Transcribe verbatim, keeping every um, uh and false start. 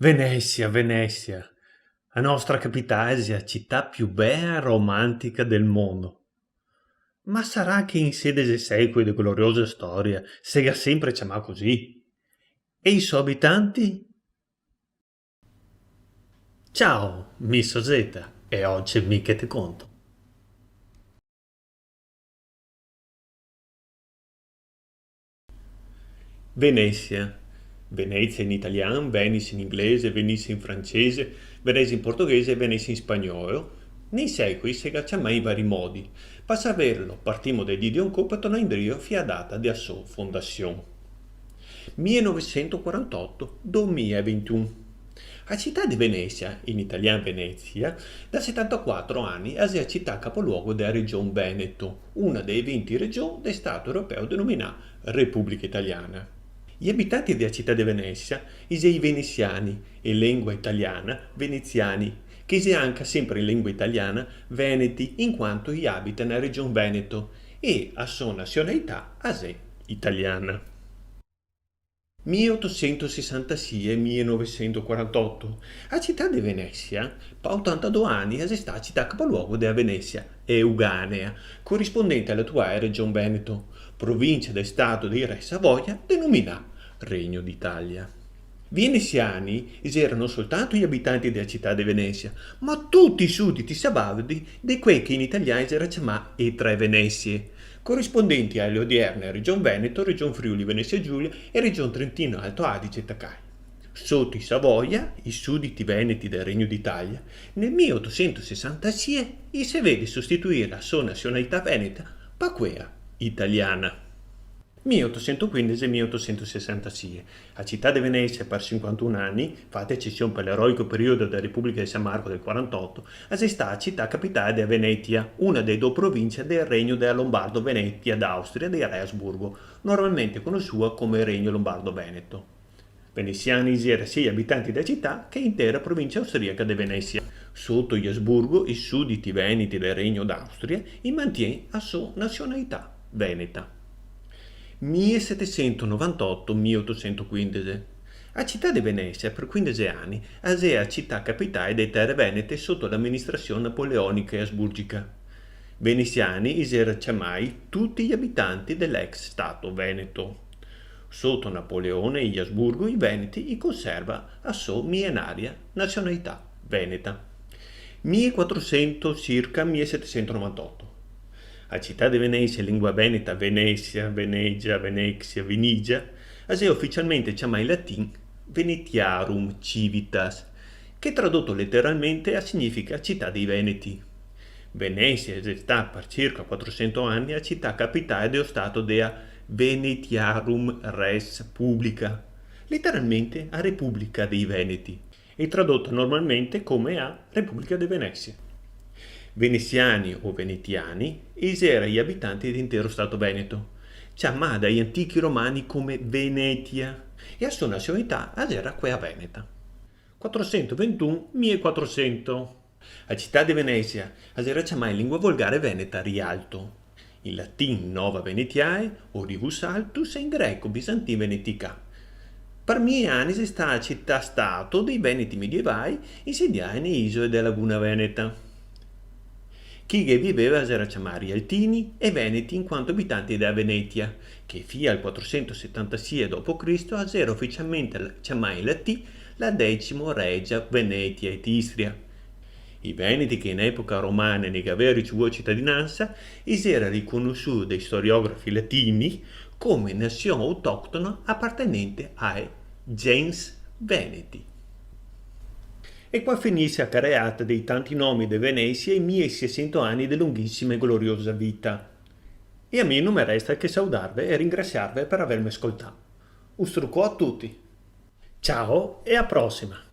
Venesia, Venesia, a nostra capitale xe a cità più bea e romantica del mondo. Ma sarà che in sedexe secoli de gloriosa storia se ga sempre ciamà cusì? E i so abitanti? Ciao, mi so Zeta e ogi mi che te conto. Venesia. Venezia in italian, Venice in inglese, Venise in francese, Venezia in portoghese e Venezia in spagnolo. Nei secoli se ga ciamà in vari modi. Pa saverlo, partimo dai dì de oncò pa tornar indrio fin a data de a so fondasion. Mile novesentoquarantoto, domila e vintun. A cità de Venesia, in italian Venezia, da setantaquatro ani a xe a cità capoluogo de a region Veneto, una de e vinti region de stato europeo denominà Republica Italiana. I abitanti de a cità de Venesia i xe i venesiani, e lengua italiana, veneziani, che i xe anca sempre in lengua italiana, veneti, in quanto i abita na region Veneto, e a so nasionalità a xe italiana. Mile otosentosesantasie, mile novesentoquarantoto. A cità de Venesia, pa otantadó ani, a xe stà a cità capoluogo de a Venesia euganea, corispondente a l'atuale region Veneto, provincia del stato dei re Savoia, denominà Regno d'Italia. Venesiani i xera no soltanto i abitanti de a cità de Venesia, ma tuti i suditi sabaudi de quee che in italian i xera ciamà e Tre Venesie, corispondenti a le odierne Region Veneto, Region Friuli Venezia Giulia e Region Trentino Alto Adige e Tacai. Soto i Savoia, i suditi veneti del Regno d'Italia, nel mile otosentosesantasie i se vede sostituire a so nasionalità veneta pa quea italiana. Mile otosentoquindese, mile otosentosesantasie. A cità de Venesia, par sinquantun ani, fata ecesion par l'eroico periodo de a Republica de San Marco del quarantoto, a xe stà a cità capitale de a Venetia, una de e do provincie del regno de a Lombardo-Venetia d'Austria dei re Asburgo, normalmente conosua come Regno Lombardo-Veneto. Venesiani i xera sia i abitanti de a cità che intera provincia austriaca de Venesia. Soto i Asburgo, i suditi veneti del Regno d'Austria i mantien a so nasionalità veneta. Mile setesentonovantoto, mile otosentoquindese. A cità de Venesia, par quindese ani, a xe a cità capitale de e Tere Venete soto l'aministrasion napoleonica e asburgica. Venesiani i xera ciamai tuti i abitanti de l'ex stato veneto. Soto Napoleone e i Asburgo i veneti i conserva a so milenaria nasionalità veneta. Mile quatrosento circa, mile setesentonovantoto. A cità de Venesia, lengua veneta, Venesia, Venegia, Venexia, Vinigia, a xe ufisialmente ciamà in latin Venetiarum Civitas, che tradoto leteralmente a significa cità dei Veneti. Venesia xe stà par circa quatrosento ani a cità capitale de o stato de a Venetiarum Res Publica, leteralmente a Republica dei Veneti, e tradota normalmente come a Republica de Venesia. Venesiani o venetiani i xera i abitanti de intero stato veneto, ciamà dai antichi romani come Venetia, e a so nasionalità a xera quea veneta. Quatrosento ventun, mile quatrosento. A cità de Venesia a xera ciamà in lengua volgare veneta Rialto, in latin Nova Venetiae o Rivus Altus e in greco Byzantine Venetica. Par mie ani xe stà a cità-stato dei Veneti medievai, insediae ne isole de a Laguna Veneta. Chi che viveva a xera ciamà Rialtini e Veneti in quanto abitanti de a Venetia, che fin al quatrosentosetantasie dopo Cristo a xera ufisialmente ciamà in latin la Decimo Regia Venetia et Istria. I Veneti, che in epoca romana ne gavea ricevù a citadinansa, i xera riconosù dai storiografi latini come nasion autoctona apartenente ae gens Veneti. E qua finise a careata dei tanti nomi de Venesia e i mie seisento ani de longhisima e gloriosa vita. E a mi no me resta che saudarve e ringrasiarve par averme scoltà. Un strucò a tuti. Ciao e a prosima!